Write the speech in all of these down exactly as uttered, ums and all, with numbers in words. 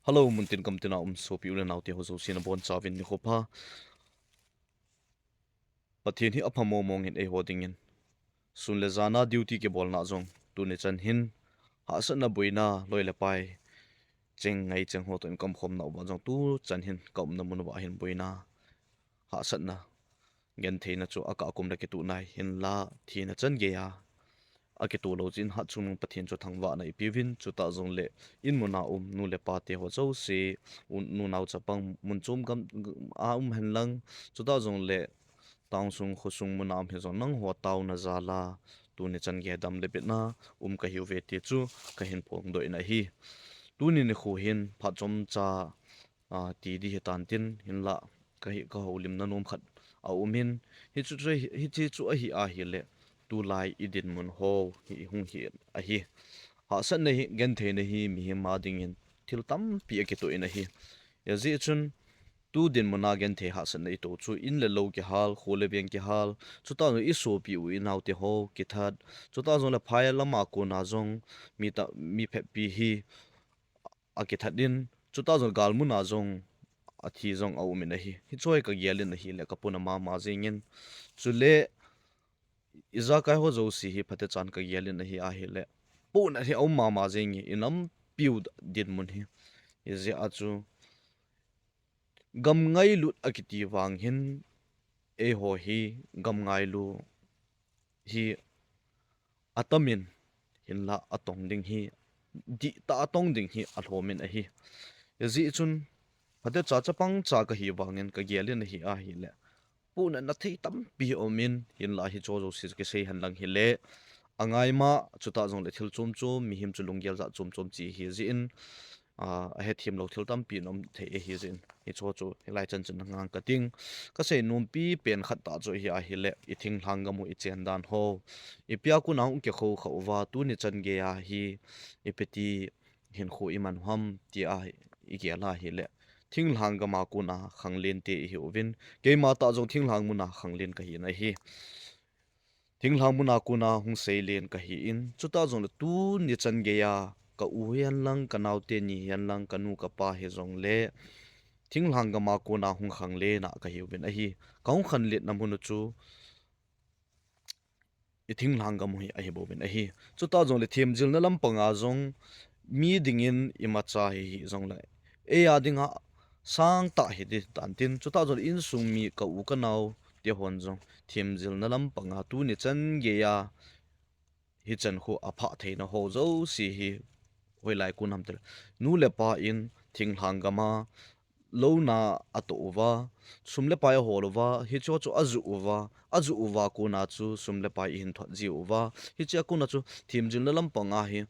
Hello, muntin kamtina um sopi u le naote ho jouse nabonchauvin nikho pha. Pathen hi apha mong mong in eiho dingin sun le jana duty kibolna jong tuni chan hin hahsatna boina loi le pai cheng ngai cheng ho toh in kaum khomna uva jong tu chan hin kaumna mun uva hin boina hahsatna gentheina chu akah kum le kituh nai hinla thina chan geiya akituh lou chin hatchungnung Pathen chu thangvahna ipeuvin, chutah jongle in muna um nu le pa te ho jouse, u, nunao chapang mun chom gam a um henlang, chutah jongle town sung khosung muna um hijong nangho taona jal a tuni chan geiya dam le bitna um kahiuve ti chu kahin phongdoh in ahi. Tuni nikho hin phat chomcha a, ti di hitan tin, hinla kahi, kahoulimna nom khat aum in, hichu chu, hiche chu ahi ahile, tulai idinmun ho hi hung hi ahi. Hahsatna hi, gentheina hi mihem a dingin thil tampi akitoh in ahi. Hijeh chun, tu dinmun a genthei hahsatna ito chu in le lou kihal, kho le veng kihal, chutah jongle isopi u inao te ho kithat, chutah jongle phai lam a kona jong mi ta, mi phabep hi akithat in, chutah jong galmun a jong athi jong aum in ahi. Hichu hi kagel in ahile kapuna mama jengin. Chule ijakai ho jouse hi phatechan kagel in ahi ahile, puna hi aum mama jengin, inampiu dinmun hi. Hijeh a chu gam ngailut akiti vang hin, eiho hi gam ngailu hi atamin, hinla atong ding hi, dihtah a atong ding hi alhomin ahi. Hijeh chun, phatecha chapangcha kahi vangin kagel in ahi ahile, puna nathei tampi aumin, hinla hichu jouse kisei henlang hile, angaima, chutah jongle thil chom chom, mihem chu lunggel jat chom chom che hijeh in, a, ahethem lou thil tampi aum thei ahi jeh in, hichu chu hilai chan chun ngang kating. Kasei nompi pen khat tah chu hi ahile, ithinglhang gam u ichen dan ho, ipia kona hung kikhou khah uva, tuni chan geiya hi ipi ti hinkho iman u ham tia igel ahile, thinglhang gam a kona khanglen te ihiuvin, keima tah jong thinglhang muna khanglen kahin ahi. Thinglhang muna kona hung seilen kahin, chutah jongle tuni chan geiya ka u hihen lang, kanaote ni hihen lang, kanu kapa hijongle, thinglhang gam a kona hung khanglen a kahiuvin ahi. Kahung khanglenna mun u chu ithinglhang gam u hi ahibouvin ahi. Chutah jongle themjilna lampanga jong mi dingin imacha hi hijongle, eia dinga sangtah hiding tan tin, chutah jongle insung mi ka u kanao tehon jong themjilna lampanga tuni chan geiya hichan khu aphah theina ho jouse hi hoilai kon ham tile, nu le pa in thinglhang gam a louna atoh uva, sum le pai ahol uva, hichu chu ajuh uva, ajuh uva kona chu sum le pai ihin thot jiu uva, hichea kona chu themjilna lampanga hi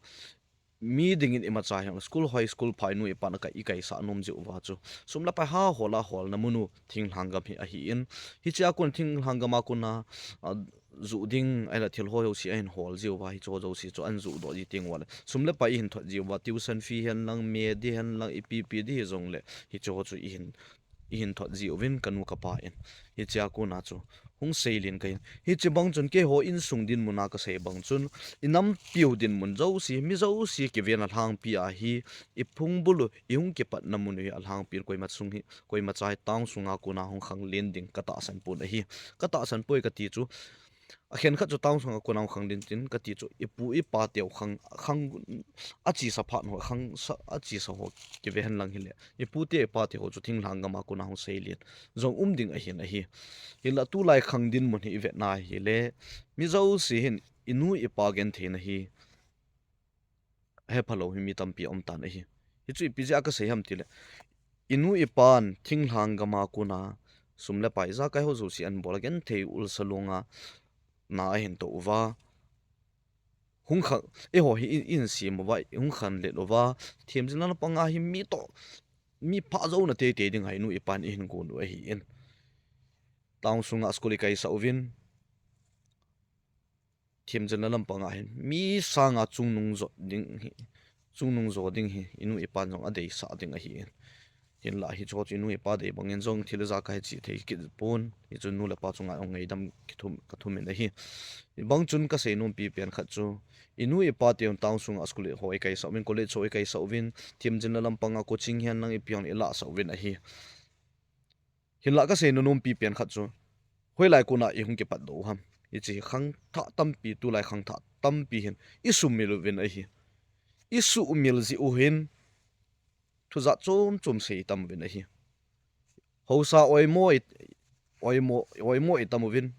mi dingin imacha hi school hoi school phai nu ipan a kai, ikaisah nom jiu uva chu sum le pai ahol a holna mun u thinglhang gam hi ahin, hichea kon thinglhang gam a kona, a, juh ding, ahile thil ho jouse ahin hol jiu uva, hichu jouse chu ahin juh doh ji teng uvale, sum le pai ihin thot jiu uva, tuition fee hihen lang, me di hihen lang, ipi pi di hijongle, hichu chu ihin, ihin thot jiuvin kanu kapa in. Hichea kona chu hung seilen kahin. Hiche bang chun keiho insung dinmun a kasei bang chun, inampiu dinmun jouse, mi jouse kiven alhangpi ahi, iphungbul u, ihung kipatna mun u hi alhangpi in, koima sung hi, koimacha hi town sunga kona hung khanglen ding katahsan pon ahi. Katahsan poi kati chu, akhenkhat chu town sunga kona hung khanglen ding kati chu, ipu ipa teu khang, khang, achesa phat ho, khang sa, achesa ho kive henlang hile, ipu te ipa te ho chu thinglhang gam a kona hung seilen jong um ding ahin ahi. Hinla tulai khang dinmun hi ivet na hile, mi jouse hin inu ipa gentheina hi ahephalou hi mi tampi aum tan ahi. Hichu ipi jeh a kasei ham tile, inu ipan thinglhang gam a kona sum le pai ijakai ho jouse ahin bol a, genthei ulsa longa na ahin toh uva, hung khang, eiho hi i, ihin sem uva, hung khanglen uva, themjilna lampanga hi mi toh, mi phah jouna teitei dinga inu ipan ihin gon u ahin, town sunga school ikaisah uvin, themjilna lampanga hin mi sanga chungnung jo ding hi, chungnung jo ding hi inu ipan jong adeisah ding ahin. Hinlah hichu chu inu ipa dei bangin jong thil ijakai hi chi thei kit pon. Hichu nu le pa chunga ngaidam kithum, kathum in ahi. Hibang chun kasei nompi pen khat chu, inu ipa te town sunga school ho ikaisah uvin, college ho ikaisah uvin, themjinna lampanga coaching hihen lang ipi hihen lang ilasah uvin ahi. Hinlah kasei nompi pen khat chu, hoilai kona ihung kipatdoh u ham. Hiche hi khangthah tampi, tulai khangthah tampi hin isumil uvin ahi. Isumil jeh u hin, thu jat chom chom sei itam uvin ahi. Haosa oimo i, oimo, oimo itam uvin.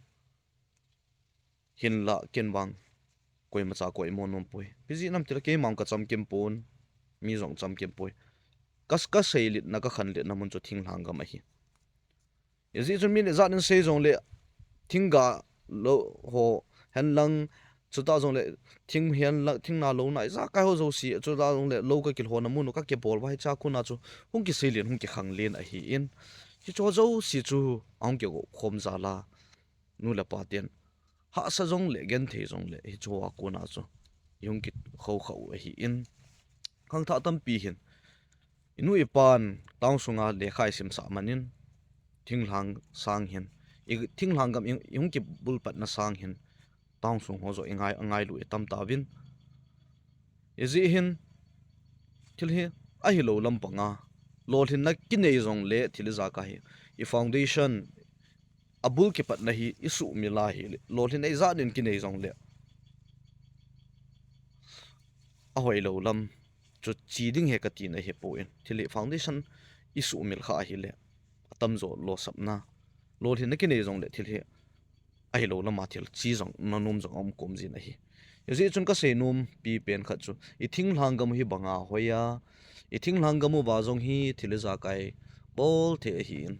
Hinlah ken vang koimacha ka oimo nompoi. Ipi jeh ham itile keima jong kachamkim pon, mi jong chamkim poi. Ka, kaseiletna, kakhanletna mun chu thinglhang gam ahi. Hijeh chun min ijat in sei jongle, thingga lou ho hen lang, chutah jongle, thing hihen lang, thingna louna ijakai ho jouse, chutah jongle, lou kakilhona mun u kakibol uva hiche a kona chu hung kiseilen, hung kikhanglen ahin, hicheho jouse chu ahung kikhom jal a, nu le pa ten hahsa jongle, genthei jongle, hicheho a kona chu ihung kikhoukhah u ahin, khangthah tampi hin, inu ipan town sunga lekha isimsah manin, thinglhang sang hin, i, thinglhang gam i, ihung kibulpatna sang hin, town sung ho joh ingai, angailu itam tauvin. Hijeh hin, thil hi ahilou lampanga lolhinna kinei jongle thil ijakai hi, i foundation, abul kipatna hi isumil ahile, lolhinna ijat in kinei jongle, ahoilou lam chu che ding ahi katina ahipon, thil hi foundation isumil kha ahile, atamjo losapna, lolhinna kinei jongle thil hi ahilou lama thil che jong, nanom jong aum kom jin ahi. Hijeh chun kasei nompi pen khat chu, i thinglhang gam u hi banga hoi a, i thinglhang gam uva jong hi thil ijakai bol thei ahin.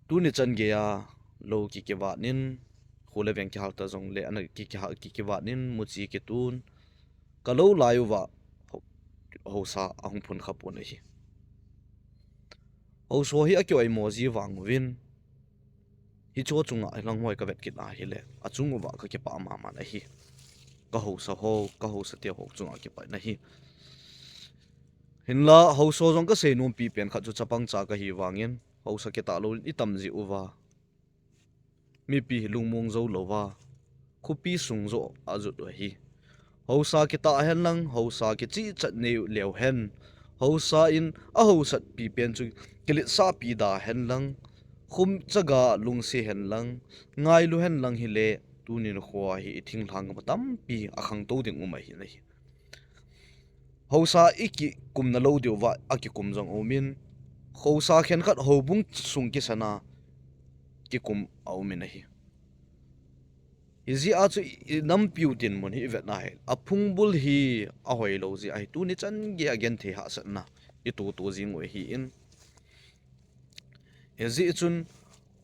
Tuni chan geiya lou kikivat in, kho le veng kihal ta jongle, ana ki, kihal, kikivat in, muchi kitun, kalou lai uva, ho, haosa ahung phun kha pon ahi. Haosa hi akioimo ji vang uvin, hicheho chunga hilang hoi kavet kit ahile, achung uva kakipah mama in ahi. Ka haosa ho, ka haosa teho chunga kipah in ahi. Hinlah haosa jong kasei nompi pen khat chu chapang cha kahi vangin, haosa kitah louvin itam jeh uva, mipi hi lungmong jou louva, khopi sung joh ajot u ahi. Haosa kitah hen lang, haosa kichehchat nei u leu hen, haosa in ahaosatpi pen chu kiletsahpi da hen lang, khum chaga lungset hen lang, ngailu hen lang hile, tuni nikho hi i thinglhang gam u tampi akhangtou ding um ahi nahi. Haosa ikikumna lou diuva akikum jong aumin, haosa khenkhat houbung sung kisana kikum aumin ahi. Hijeh a chu i, inampiu dinmun hi ivetna hi, aphungbul hi ahoilou jeh ahi, tuni chan geiya genthei hahsatna itoh toh jing u ahin. Hijeh chun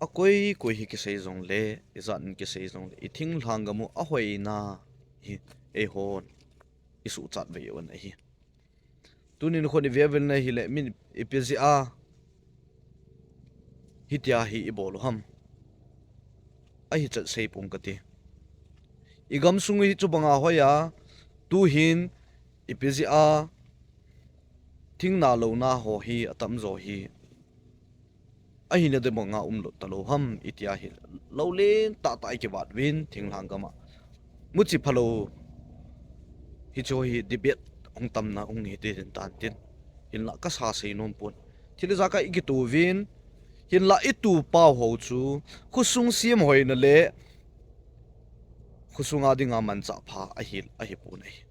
akoi koi hi kisei jongle, ijat in kisei jongle, i thinglhang gam u ahoina hi eihon isuhchat vei u ahi. Tuni nikho ive uvin ahile, min ipi jeh a hitia hi ibol u ham, ahichat sei pong kati. I gamsung u hi chu banga hoi a, tuhin ipi jeh a thingna louna ho hi atamjo hi ahina ding banga umlou talou ham, itia hi lou lentah tah ikivat uvin thinglhang gam a. Muchi phalou hicheho hi debate hung tamna hung hiti din tan tin. Hinlah kasa sei nom pon. Thil ijakai ikitoh uvin, hinlah itoh pau ho chu khosung sem hoina le khosung a dinga manchah pha ahi, ahipon ahi.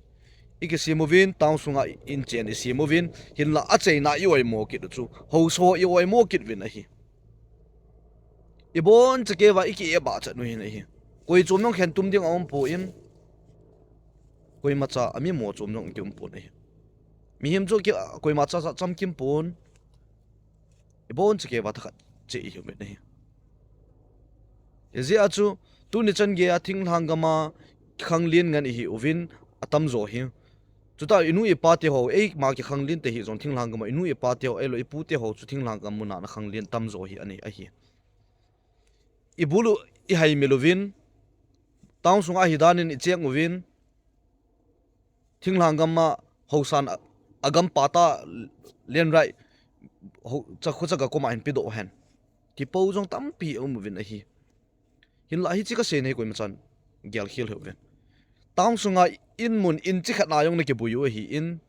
Ikisem uvin, town sunga inchen isem uvin, hinlah achaina ioimo kit u chu haosa ioimo kit uvin ahi. Ibonchauva ikieh bah chat u hin ahi. Koi chom jong khen tum ding aumpon, koimacha amimo chom jong kiumpon ahi. Mihem chu ki, koimacha cha chamkim pon. Ibonchauva thakhat cheh ihiuvin ahi. Hijeh a chu tuni chan geiya thinglhang gam a khanglen ngen ihiuvin atamjo hi. Chutah inu ipa teho, eima kikhanglen te hijong thinglhang gam a inu ipa teho, eilou ipu teho chu thinglhang gam muna ana khanglen tamjo hi anei ahi. Ibul u ihaimil uvin, town sunga hidan in icheng uvin, thinglhang gam a haosan a, agam pata Lenrai, ho, cha khu cha ka koma hin pedoh hen. Ti po jong tampi um uvin ahi. Hinlah hichi kasei nei koima chan gel khel hih uvin. Town sunga in mun in chi khat na jong na kibui u ahi in,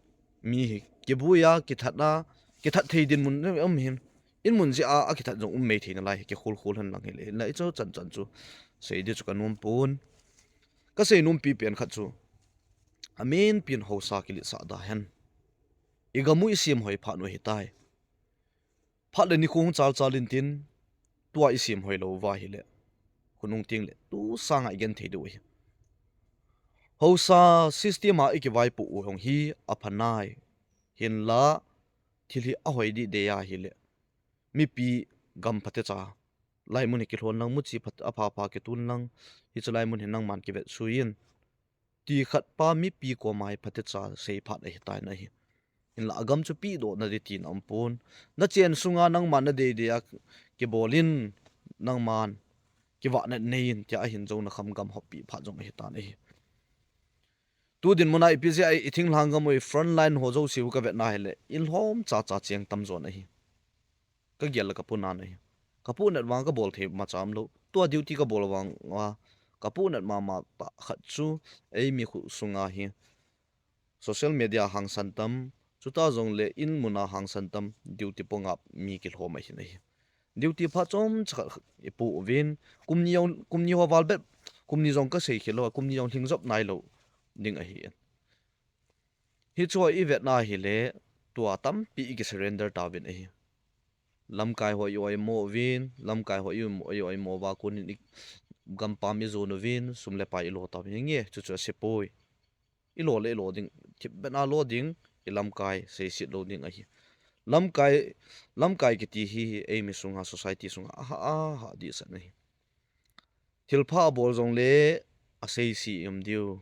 mi hi kibui a, kithat na, kithat thei din mun um hin. In mun jeh a, a kithat jong um mei thei nalai hi, kikhol khol hen lang hile. Hinlah hichu chan chan chu sei di chu ka nom pon. Kasei nom pi pen khat chu, a main pen haosa kiletsah da hen. I gam u i sem hoi phat u ahitai. Phat le nikho hung chal chal in tin, tua i sem hoi lou va hile, khonung teng le tu sanga i gen thei diu ahi. Haosa system a i kivaipoh u jong hi apha nai. Hinlah thil hi ahoi dih deh a hile, mipi gam phatecha, lai mun hi kilhon lang, muchi phat, apha pha kitun lang, hichu lai mun hi nangman kivet sui in, ti khat pa mipi koma hi phatecha sei phat ahitai na hi. Hinlah a gam chu pedoh na di tina um pon. Na chen sunga nangman na dei dei a kibol in, nangman kivahna nei in, tia ahin jou na kham gam hop pi phat jong ahitan ahi. Tu din muna ipi jeh a i thinglhang gam u i front line ho jouse u ka vet na hile, i lhom cha cha cheng tam jon ahi. Ka gel le ka pu nan ahi. Ka pu nat vang ka bol thei ma cham lou. Tua duty ka bol vang a, ka pu nat mama tah khat chu, ei mi khu sunga hi social media hangsan tam, chuta jong le in muna hangsan tam, duty po ngap mi kilhom ahin ahi. Duty phat chomcha khat i pu uvin, kum ni jong, kum ni ho val bep, kum ni jong ka sei khel lou, kum ni jong lhing jop nai lou ding ahi. Hichu i vet na hile, tua tampi i ki surrender tauvin ahi. Lamkai ho i oimo uvin, lamkai ho i oimo, i oimo uva kon in i gam pam i jon uvin, sum le pai i lo tauvin. Hinge, chuchu ase poi. I lo le i lo ding, thip bena lo ding, i lamkai seiset lou ding ahi. Lamkai, lamkai kiti hi, ei mi sunga, society sunga, aha, aha, di san ahi. Thilpha a bol jong le a seise i um diu.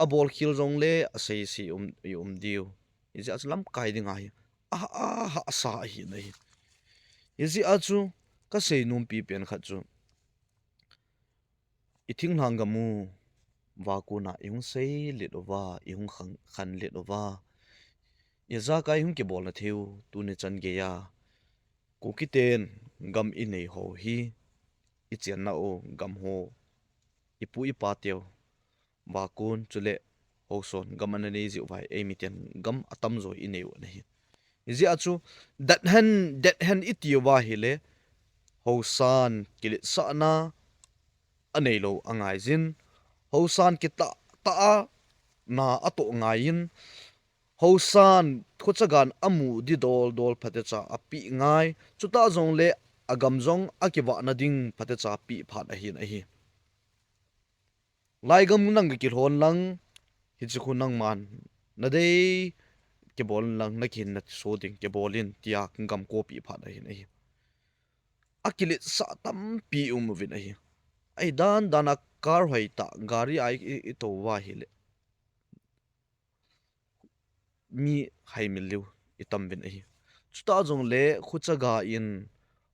A bol khel jong le a seise i um, i um diu. Hijeh a chu lamkai ding ahi. A, a, a, a sa ahi na hi. Hijeh a chu ka sei nom pi pen khat chu, i thinglhang gam u va kon a i hung seilet uva, i hung khan, khanlet uva, ijakai i hung kibolna thei u, tuni chan gei a Kuki ten gam i nei ho hi, i chenna u gam ho, i pu i pa teu va kon chule haosan gam ana nei jiu vai, ei mi ten gam atam jo i nei u na hi. Hijeh a chu, dat hen, dat hen i ti uva hile, haosan kiletsahna a nei lou a ngai jin, haosan kitah tah a na a toh ngai in, haosan khochagan a mu di dol dol phatecha a pi ngai, chuta jong le a gam jong a kivahna ding phatecha pi phat ahin ahi. Lai gam nang kilhon lang, hichi khu nangman na dei kibol lang, na kihin na so ding kibol in, tia gam ko pi phat ahin ahi. A kiletsah tampi um uvin ahi. Ahi dan dan a car hoi tah, gari a i, i, i tou uva hile, mi hai mil liu i tam uvin ahi. Chuta jong le khochaga in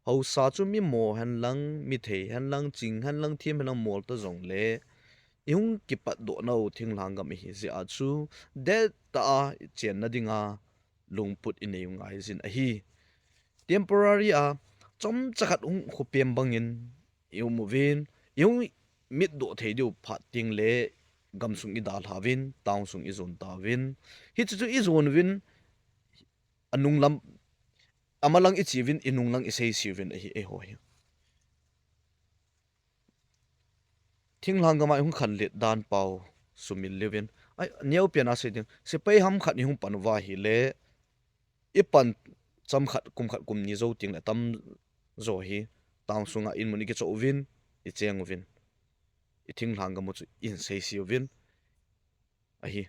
haosa chu mi mo hen lang, mi thei hen lang, ching hen lang, thim hen lang, mol ta jong le, i hung kipat doh nau thinglhang gam ihi jeh a chu, det tah a i chenna dinga lungput i nei u ngai jin ahi. Temporary a chomcha khat hung khopem bangin i um uvin, i hung mit doh thei diu phat teng le gamsung i dalha uvin, town sung i jon tauvin. Hichu chu i jon uvin, a nunglam, amalang i chi uvin, i nunglang i seise uvin ahi eiho hi. Thinglhang gam a i hung khanlet dan pau sumil liu vin. Ai, neo pen a sei ding. Sepai ham khat i hung pan uva hile, i pan cham khat, kum khat, kum ni jou teng le tam jo hi, town sunga in mun i kichoh uvin, i cheng uvin. I thinglhang gam u chu i hin seise uvin. Ahi.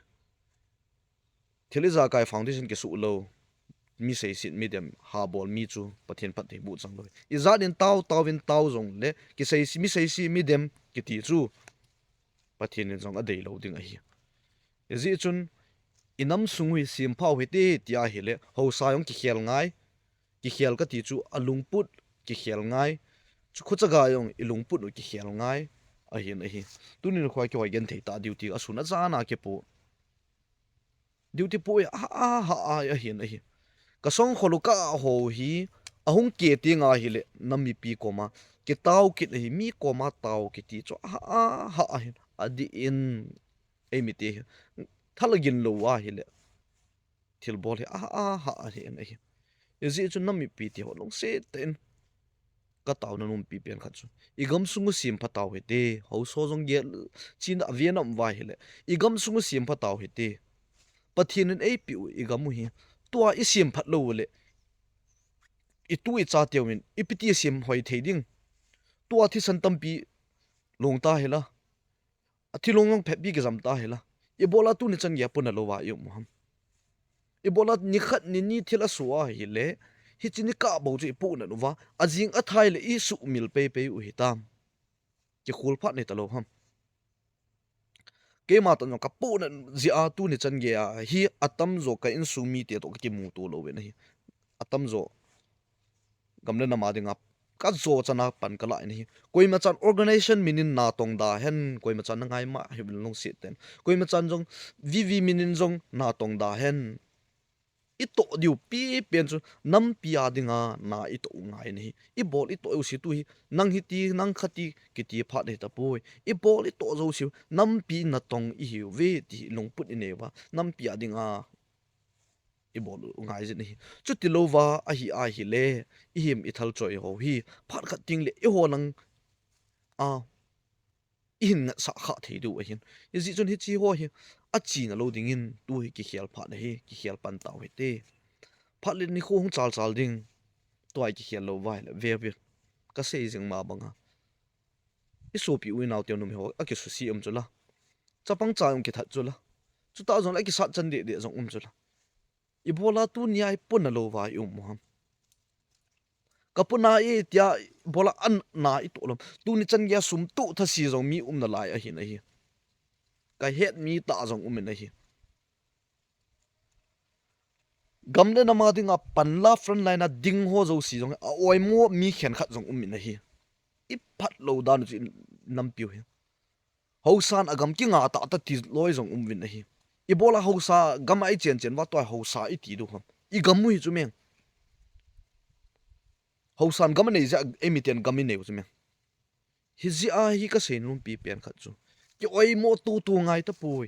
Thil ijakai foundation kisuh lou, mi seiset mi dem, ha bol mi chu Pathen phattheiboh chang lou. Ijat in tao, tao vin tao jong le, kiseise, mi seise mi dem kiti chu Pathen in jong adei lou ding ahi. Hijeh chun, i nam sung u hi sempha u hite, tia hile, haosa jong kikhel ngai, kikhel kati chu a lungput kikhel ngai. Chu khochaga jong i lungput u kikhel ngai. Ahin ahi. Tunin khoi kihoi genthei ta duty a sun a jan a kipo. Duty po a, a, a, a, ahin ahi. Kasongkhol u kaho hi ahung keh teng ahile, nam mipi koma kitao kit ahi, mi koma tao kiti chu aha, aha ahin, adih in eimite hi thalagin lou ahile, thilbol hi aha, aha ahin ahi. Hijeh chun nam mipi teho lungset tah in kataona nompi pen khat chu, igamsung u semphat tau hite, haosa jong gel china aven auva ahile, igamsung u semphat tau hite. Pathen in eipeh u igam u hi, tua isemphat lou uleh, itu ichateu in ipiti semhoi thei ding. Tua thisan tampi long ta hila, athilong jong phetpi kijam ta hila, ibola tuni chan geiya puna louva ium u ham? Ibola nikhat nini thil asoh ahile, hiche nikah bou chu ipohnat uva, ajing athai le isuhmil peipei u hitam? Kikhol phat nahi talou ham? Keima toh jong kapohnat jeh a tuni chan geiya hi atamjo ka insung mite toh kakimuto louvin ahi. Atamjo gam le nam a dinga kajo chana pan kalah in ahi. Koimachan organization min in natong da hen, koimachan nangai ma hiuvin lungset tah in. Koimachan jong VV min in jong natong da hen. Itoh diu pipen chu nampi a dinga na itoh u ngai in ahi. Ibol itoh u se tu hi, nang hiti, nang khati kiti phat hitapoi. Ibol itoh jouseu nampi natong ihiuve ti lungput inei uva, nampi a dinga ibol u ngai jin ahi. Chuti louva ahi ahile, ihem ithal choi ho hi phat khat tengle eiho lang a ihin ngatsah kha thei diu ahin. Hijeh chun hiche ho hi achena lou dingin tu hi kikhel phat ahi, kikhel pan tau hite. Phat le nikho hung chalchal ding. Tua hi kikhel louva ahile, ve ve, kasei jing ma banga, isopi u inaoteu numei ho akisuse um chula, chapang cha jong kithat chula, chutah jongle akisat chan dehdeh jong um chula. Ibola tunia ipuna louva ium u ham? Kapuna e tia ibola ana itoh lou ham? Tuni chan geiya sum toh thase jong mi um nalai ahin ahi. Kahet mi tah jong umin ahi. Gam le nam a dinga panla frontline a ding ho jouse jong aoimo mi khenkhat jong umin ahi. Iphat lou dan u chu inampiu hi. Haosan agam kinga tahtah ti loi jong umuvin ahi. Ibola haosa gam a ichen chen uva tua haosa iti diu ham? Igam u hi chu meng. Haosan gam anei jeh a eimiten gam inei u chu meng. Hijeh a hi kasei nompi pen khat chu, kioimo tutu ngai tapoi.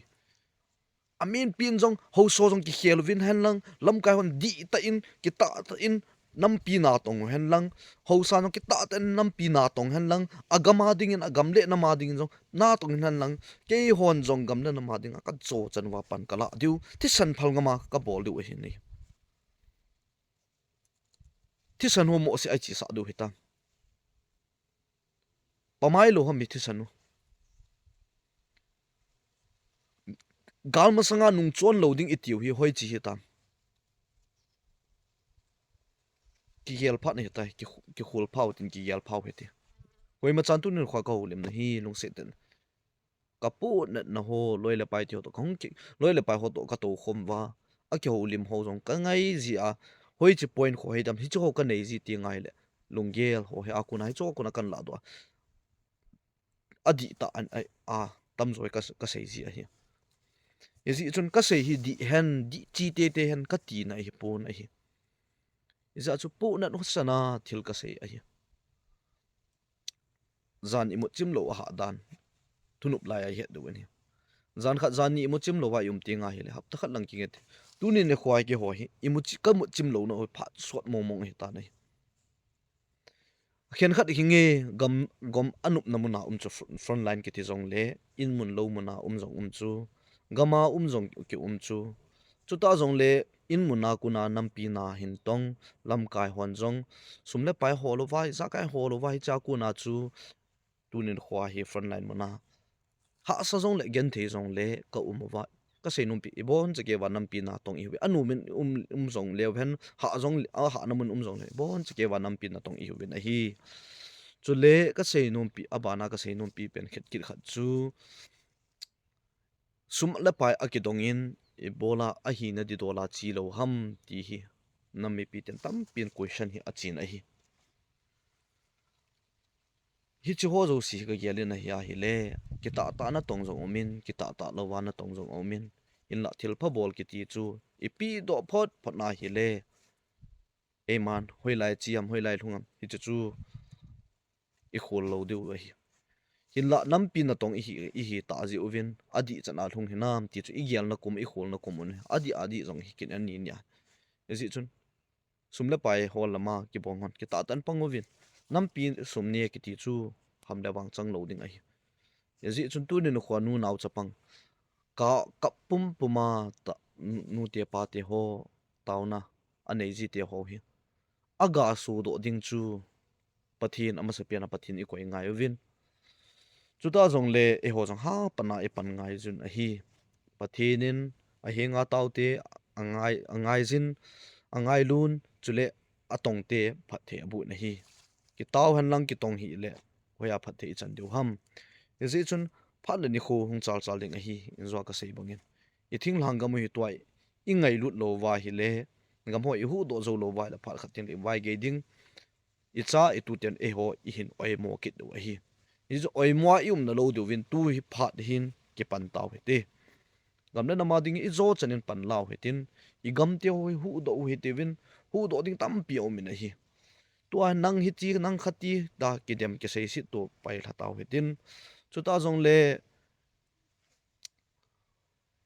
Aminpen jong haosa jong kikhel uvin hen lang, lamkai hon dihtah in, kitahtah in nampi natong u hen lang, haosa jong kitahtah in nampi natong hen lang, agam a dingin, agam le nam a dingin jong natong in hen lang, keihon jong gam le nam a dinga kajo chan uva pan kalah diu, thisan phal ngam a kabol diu ahi. Thisan ho mohseh a ichesah diu hitam? Pamai lou ham mi thisan u? Gal masanga nungchon lou ding itiu hi hoiche hitam? Kigel phat nahitai, ki, kikhol phau tin kigel phau hite. Koimachan tuni nikho a kahoulimna hi lungset tah in, kapohnatna ho, loi le pai ti ho toh kahung ki, loi le pai ho toh katoukhom uva, akihoulim ho jong kangai jeh a, hoiche point kho hitam, hiche ho kanei ji ti ngai le, lunggel ho hi a kona, hiche ho kona kanlah doh a, adihtah a, a, atamjo hi ka, kasei ji ahi. Hijeh chun kasei hi dih hen, dih chi teitei hen katina ahipon ahi. Hijeh chun pohnat hotsan a thil kasei ahi. Jan imut chim lou ahah dan thunop lai a ihet diu ahi. Jan khat jan ni imut chim lou a ium teng ahile hapta khat lang kinge te. Tuni nikho a keiho hi imut chi, kamut chim louna u phat sot mong mong ahitan ahi. Khenkhat kinge, gam, gam anopna mun a um chu fr-, front line kiti jongle, in mun lou mun a um jong um chu, gam a um jong kium chu. Chutah jongle, in mun a kona nampi na hin tong, lamkai hon jong, sum le pai hol uva, ijakai hol uva, hichea kona chu, tuni nikho a hi front line mun a hahsa jongle, genthei jongle, kaum uva, kasei nompi, ibonchauva nampi natong ihiuve. Anom in um, um jongleu hen, hah jongle, ahahna mun um jongleu, ibonchauva nampi natong ihiuvin ahi. Chule kasei nompi, abana kasei nompi pen khat kit khat chu, sum le pai akidong in, ibola ahina didola che lou ham ti hi, nam mipiten tampin question hi achen ahi. Hiche ho jouse hi kagel in ahi ahile, kitahtah natong jong umin, kitahtah louva natong jong umin, hinlah thilpha bol kiti chu ipi doh phot phot na ahile, Eiman hoilai chi ham, hoilai lhung ham, hichu chu i khol lou diu ahi. Hinlah nampi natong i hi, i hi tah jeh uvin, adih chan a lhung hinam ti chu i gelna kum, i kholna kum un, adih adih jong hi kit ani nia. Hijeh chun sum le pai hol lama kibang hon kitah tah in pang uvin. Nampi sum ne kiti chu ham le vang chang lou ding ahi. Hijeh chun tuni nikho a nu nao chapang ka kap pumpum a ta, nu, nute pate ho, taona anei jite ho hi aga sudoh ding chu Pathen, amasapen a Pathen i koi ngai uvin. Chuta jongle eiho jong hapan a i pan ngai jun ahi. Pathen in ahenga taote angai, angai jin, angai lun, chule atongte phatthei aboh in ahi. Kitao henlang kitong hile hoiya phatthei i chan diu ham. Hijeh chun phat le nikho hung chal chal ding ahi, injo a kasei bangin. I thinglhang gam u hi tua i ngailut lou uva ahile, gam ho i huhdoh jou lou uva ahile, phat khat teng le i vaigei ding. I cha i tuten eiho i hin oimo kit diu ahi. Hichu oimo a i umna lou diuvin tu hi phat hin kipan tau hite. Gam le nam a ding i jo chan in pan lau hitin, i gam te ho hi huhdoh u hitiuvin, huhdoh ding tampi aum in ahi. Tua nang hiti, nang khati, tia kidem kiseiset to pai lha tau hitin. Chuta jongle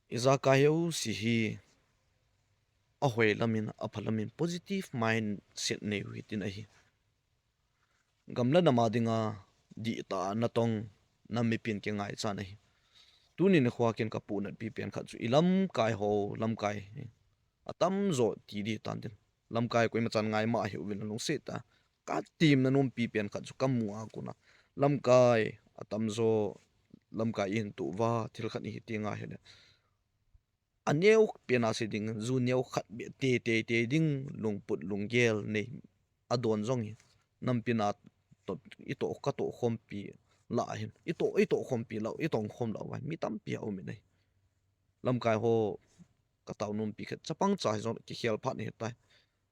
ijakai jouse hi ahoi lam in, apha lam in positive mindset nei u hitin ahi. Gam le nam a dinga dihtah a natong nam mipin kingaichat ahi. Tuni nikho a ken ka puhnatpi pen khat chu i lamkai ho, lamkai hi atamjo ti ding tan tin. Lamkai koima chan ngai ma ahiuvin, alungset a ka temna nompi pen khat chu ka mu a kona, lamkai atamjo, lamkai i hin toh uva, thil khat i hi teng ahile, aneo pen a sei ding, ju neo khat beh te, te, te ding, lungput, lunggel nei, adon jong hi nampi na toh, i toh, ka toh khompi lah hin, i toh, i toh khompi lah, i tong khom lah uva mi tampi aum in ahi. Lamkai ho ka tao nompi khat, chapang cha hijong kikhel phat ahitai.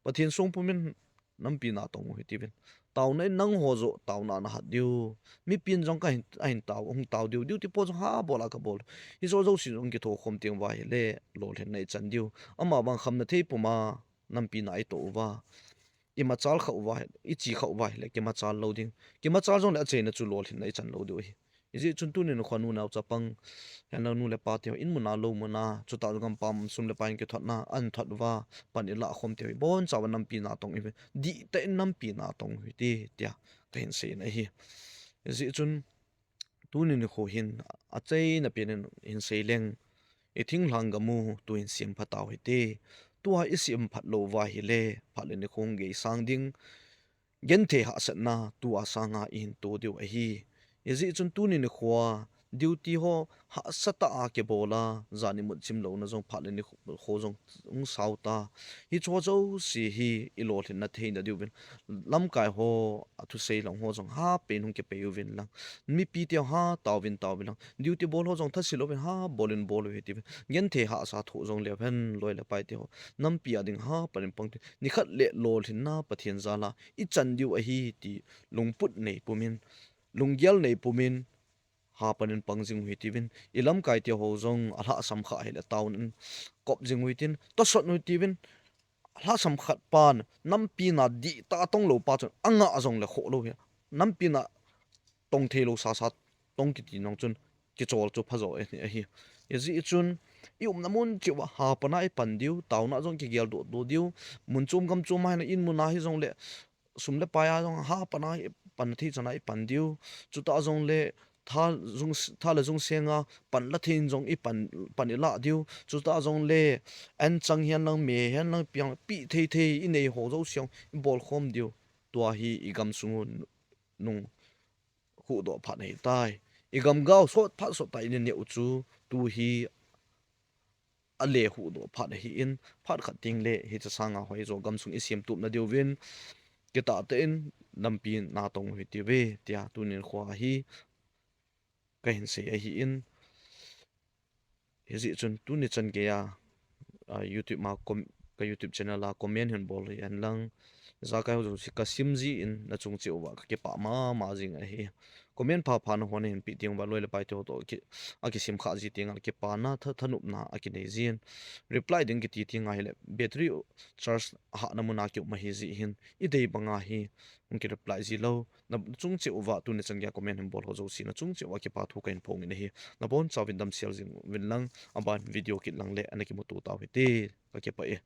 Pathen sung pumin nampi na tong u hitiuvin. Taona in nangho joh taona na hat diu. Mipin jong ka hin, ahin tao, hung tao diu, duty po jong ha bol a ka bol. Hijo jouse jong kitho khom teng uva ahile lolhinna i chan diu. Amavang khamna thei puma nampi na i toh uva, i machal kha uva, i chi kha uva ahile kimachal lou ding. Kimachal jongle achaina chu lolhinna i chan lou diu ahi. Hijeh chun tuni nikho a nu nao chapang, henlang nu le pa te ho, in mun a, lou mun a, chuta jong gampam sum le pai in kithotna, an thot uva, pan i lah khom te ho, ibonchauva nampi na tong u hi, dihtah in nampi na tong u hite, tia ka hin sei in ahi. Hijeh chun tuni nikho hin achaina pen in hin sei leng, i thinglhang gam u tu hin semphat tau hite. Tua i semphat lou uva ahile, phat le nikho hung gei sang ding, genthei hahsatna tua sanga i hin to diu ahi. Hijeh chun tuni nikho a duty ho hahsa tah a kibol a, jan imut chim louna jong phat le nikho jong hung sao ta. Hicheho jouse hi i lolhinna theina diuvin, lamkai ho, athusei lang ho jong hapen hung kipei uvin lang, mipi te ho ha taovin, taovin lang, duty bol ho jong thase louvin ha bol in bol u hitiuvin, genthei hahsa thoh jong leu hen, loi le pai te ho, nampi a ding hapan in pang tin, nikhat le lolhinna Pathen jal a i chan diu ahi ti lungput nei pumin, lunggel nei pumin, hapan in pang jing u hitiuvin, i lamkai te ho jong alhahsam kha ahile taona in kop jing u hitin, tosot u hitiuvin, alhahsam khat pan nampi na dihtah a tong lou pa chun anga jongle khoh lou hi. Nampi na tong thei lou sasa tong kiti nung chun kichol chu phajo ahi, ahi. Hijeh chun i umna mun cheh uva hapan a i pan diu, taona jong kigel doh doh diu, mun chom gam chom a hina in mun a hijongle, sum le pai a jong hapan a i pan thei chan a i pan diu. Chuta jongle tha jung, tha le jung senga pan la thei in jong i pan, pan i lah diu. Chuta jongle anchang hihen lang, me hihen lang, piang pi thei thei i nei ho jouse jong i bol khom diu. Tua hi i gamsung u nung huhdoh phat ahitai. I gam gao sot phat sot tah in i neh u chu tu hi ale huhdoh phat ahin, phat khat teng le hiche sanga hoijo gamsung i semtup na diuvin, kitah tah in nampi na tong u hitiuve, tia tuni nikho a hi ka hin sei ahin. Hijeh chun tuni chan geiya, a, YouTube ma com-, ka YouTube channel a comment hin bol hen lang, ijakai ho jouse ka sim jin na chung cheh uva ka kipah mama jing ahi. Comment phapha nahon nahin peh teng uva loi le pai teho toh ki, akisim kha ji teng a kipana tha, thanopna akinei jin. Reply ding kiti teng ahile battery charge hahna muna kium ahi jeh hin idei banga hi hung ki reply ji lou. Nachung cheh uva tuni chan geiya comment hin bol ho jouse nachung cheh uva kipa thu kahin phong in ahi. Nabonchauvin damsel jing uvin lang aban video kit lang le ana kimuto tau hite. Kakipah e.